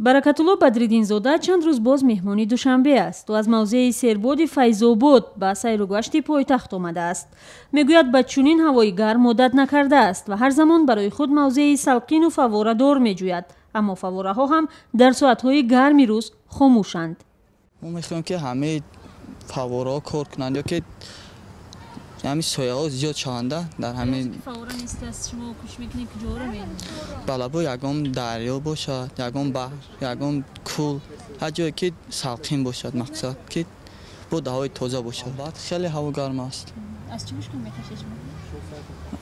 Баракатулло Бадриддинзода чанд рӯз боз меҳмони Душанбе аст. Ӯ аз мавзеи Сербоди Файзобод ба сайругашти пойтахт омадааст. Мегӯяд, ба чунин ҳавои гарм одат накардааст ва ҳар замон барои худ мавзеи салқину фавворадор меҷӯяд. Аммо фаввораҳо ҳам дар соатҳои гарми рӯз хомӯшанд. Мо мехоҳем, ки ҳамаи фаввораҳо кор кунанд ё ки ҳамин сояҳо зиёд шаванда дар ҳамин. Фаввора нест аст, шумо кӯшиш мекунед, куҷоро меред? Балабо ягон дарё бошад, ягон баҳр, ягон кӯл, ҳар ҷое ки салқин бошад, мақсад ки бо ҳавои тоза бошад. Баъд хеле ҳаво гарм аст. Аз чӣ мушкил мекашед шумо?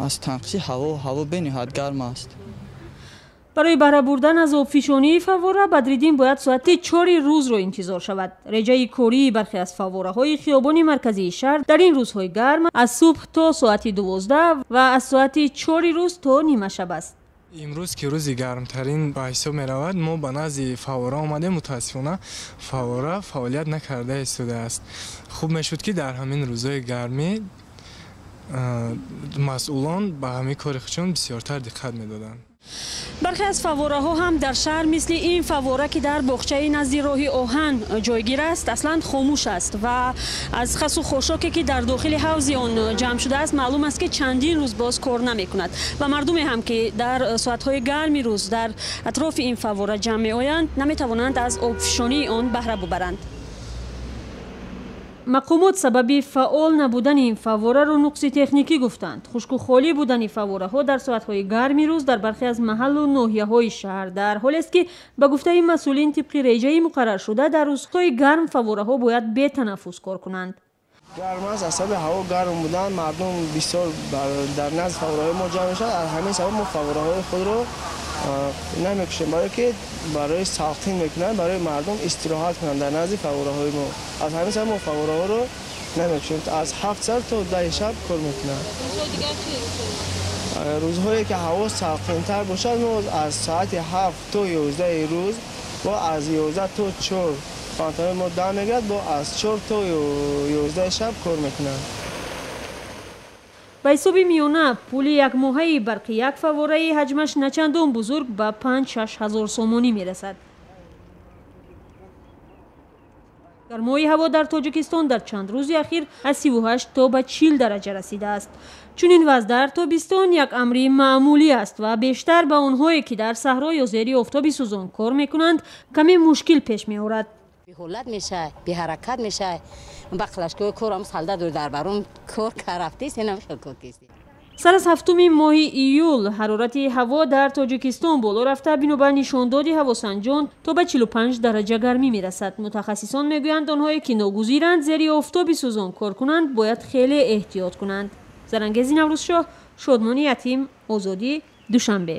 Аз танқиси ҳаво, ҳаво бениҳоят гарм аст. Барои баҳра бурдан аз обфишонии фаввора Бадриддин бояд соати 4 рӯзро интизор шавад. Реҷаи кории бархе аз фаввораҳои хиёбони марказии шаҳр дар ин рӯзҳои гарм аз субҳ то соати 12 ва аз соати 4 рӯз то нимашаб аст. Имрӯз ки рӯзи гармтарин ба ҳисоб меравад, мо ба назди фаввора омадем. Мутаассифона, фаввора фаъолият накарда истодааст. Хуб мешуд, ки дар ҳамин рӯзҳои гармӣ масъулон ба ҳамин кори худшон бисёртар диққат медоданд. Бархе аз фаввораҳо ҳам дар шаҳр, мисли ин фаввора, ки дар боғчаи назди роҳи оҳан ҷойгир аст, аслан хомӯш аст ва аз хасу хошоке, ки дар дохили ҳавзи он ҷамъ шудааст, маълум аст, ки чандин рӯз боз кор намекунад ва мардуме ҳам, ки дар соатҳои гарми рӯз дар атрофи ин фаввора ҷамъ меоянд, наметавонанд аз обфишонии он баҳра бубаранд. Мақомот сабаби фаъол набудани ин фаввораро нуқси техникӣ гуфтанд. Хушку холӣ будани фаввораҳо дар соатҳои гарми рӯз дар бархе аз маҳаллу ноҳияҳои шаҳр дар ҳолест, ки ба гуфтаи масъулин, тибқи реҷаи муқарраршуда дар рӯзҳои гарм фаввораҳо бояд бетанаффус кор кунанд. Гарм аст, аз сабаби ҳаво гарм будан мардум бисёр дар назди фаввораҳои мо ҷамъ мешавад. Аз ҳамин сабаб мо фаввораҳои худро намекушем, барое ки барои салқин мекунанд, барои мардум истироҳат кунанд дар назди фаввораҳои мо. Аз ҳамин сабаб мо фаввораҳоро намекушем. Аз 7 сар то 10 шаб кор мекунанд. Рӯзҳое ки ҳаво салқинтар бошад, мо аз соати 7 то 11 рӯз, бо аз 11 то 4 фонтанҳои мо дам мегирад, бо аз 4 то 11 шаб кор мекунанд. Ба ҳисоби миёна пули якмоҳаи барқи як фаввораи ҳаҷмаш начандон бузург ба 5-6 ҳазор сомонӣ мерасад. Гармои ҳаво дар Тоҷикистон дар чанд рӯзи ахир аз 38 то ба 40 дараҷа расидааст. Чунин вазъ дар тобистон як амри маъмулӣ аст ва бештар ба онҳое, ки дар саҳро ё зери офтоби сӯзон кор мекунанд, каме мушкил пеш меорад. Беҳолат мешавад, беҳаракат мешавад. Ба қилашкои корам салда дур дар барум кор карафтест, инам хел кор кистем. Сар аз 7 моҳи июл ҳарорати ҳаво дар Тоҷикистон боло рафта, бинобар нишондоди ҳавосанҷон то ба 45 дараҷа гармӣ мерасад. Мутахассисон мегӯянд, онҳое, ки ногузиранд зери офтоби сӯзон кор кунанд, бояд хеле эҳтиёт кунанд. Зарангези Наврӯзшоҳ, Шодмони Ятим, Озодӣ, Душанбе.